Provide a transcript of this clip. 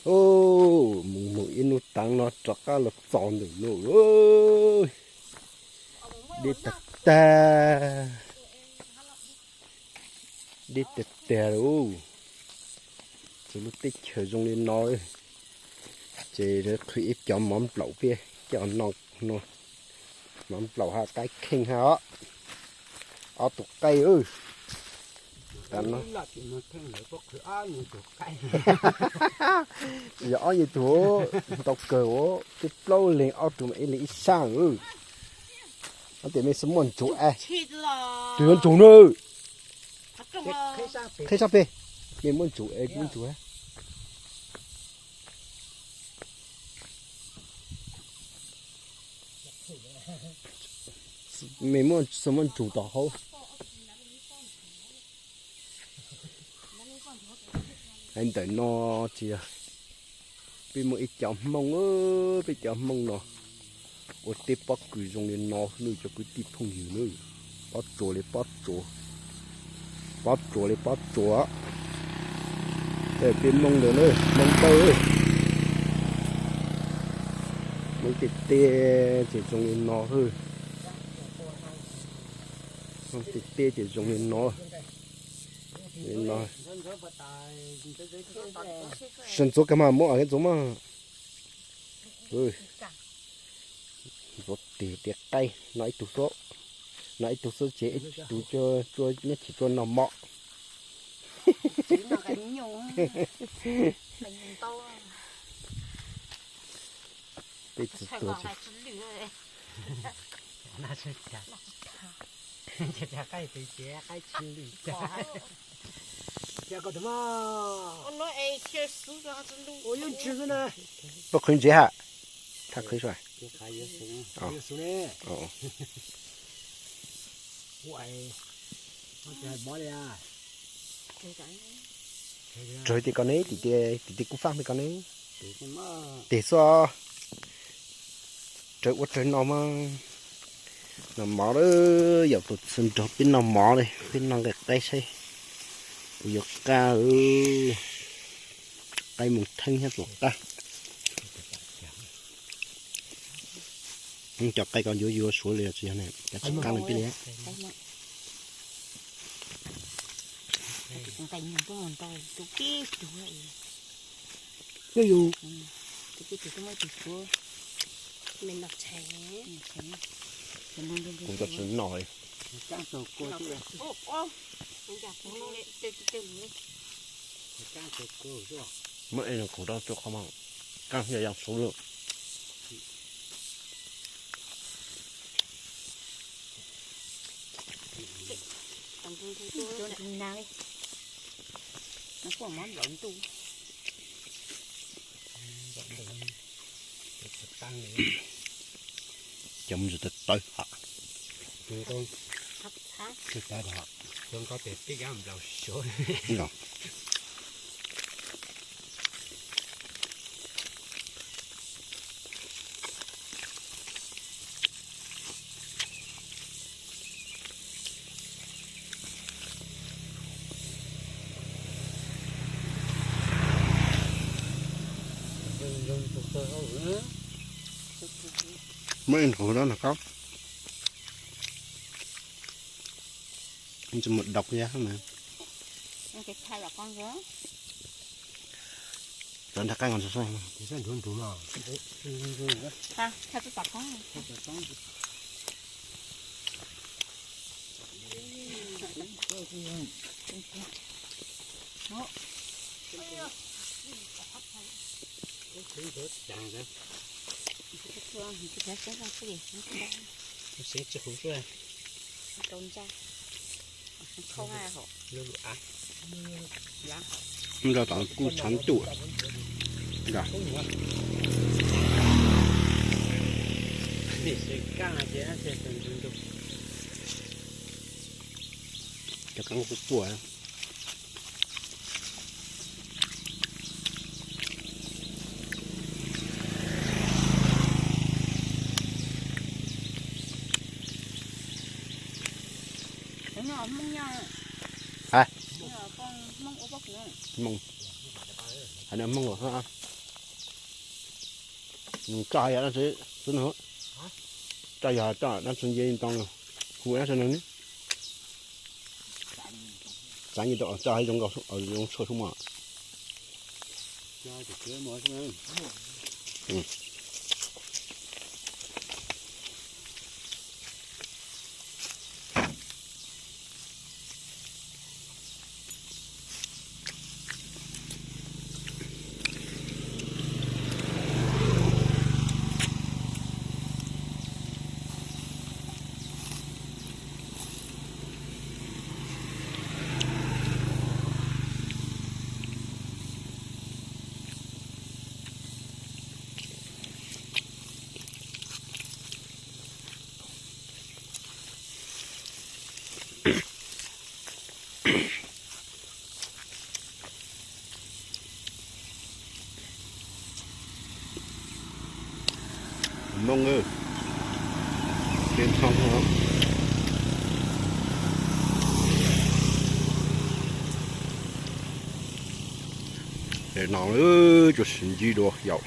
Ub, mus mus ib hnub tav no rov qab los txog ntawm no lawm. Deb tag tag, deb tag tag lawm. Ces lub teb chaws zoo li no, ces qhwv ib cov mov nplaum peb coj no, mov nplaum hab qaib kheej hab os. Ob tug qaib. Tam no tsis yog ob yim tug, ntau kawg, peb plaub leeg ob tug mas ib leeg ib sab. Ob tias mej xav muaj ntsuag es, tus yuav ntsuag na. Qheb sab pem, mej muab ntsuag es kuv ntsuag. Mej muab, xav muab ntsuag tom hauv. Hais ntawm no ces peb muaj ib cov Hmoob, peb cov Hmoob no ua teb pob kws zoo li no nawb cov kwv tij phooj ywg nawb. Pob tsuas li pob tsuas, pob tsuas li pob tsuas. Peb Hmoob ntawd na, Hmoob Npawj, Hmoob tej teb ces zoo li no. Hmoob tej teb ces zoo li no. Sawv ntxuav kag mas muab ntxuav mas. Ntxuav tes tias qaib no ib tug xwb, no ib tug xwb ces ib tug nyob tsis tshua noj mov. Peb txhua tus Puab qhwv ntsev hab, thaj qhwv sua. Raws tias koj ne, tim tias kuv faaj tias koj ne. Tes xwb, raws ua raws no mas. Noj mov lawm, yog tus txhua nrog peb noj mov li, peb noj nqaij qaib saib puas yuav qab. Qaib mus theeb thiab puas qab. Cov qaib ko yuav yuav suav li tsis yog ne, cov tsis qab li peb li. Kuv tau tsis noj li. Muab ej no kuv rau rau qhov mas, kaaj yog yog suav lawm. Cov mus tawv tawv hab. Muab ib nqus rau no koj. Tsis mus dau yab mas. Cov nrag qaib nqos ntsuag soj. Nrog tom kuj tshav ntuj. Cov qeeb kuj quaj. Hais, Hmoob ua pob kws no, Hmoob ua pob kws no. Tso yog dab tsi xwb no, tso yog tso dab tsi nce ntoo no, hu dab tsi no ne. Xav nce tau tso zoo nkaus, zoo tshua xwb mas. Moo, no tsuas siv ntsib dua yom.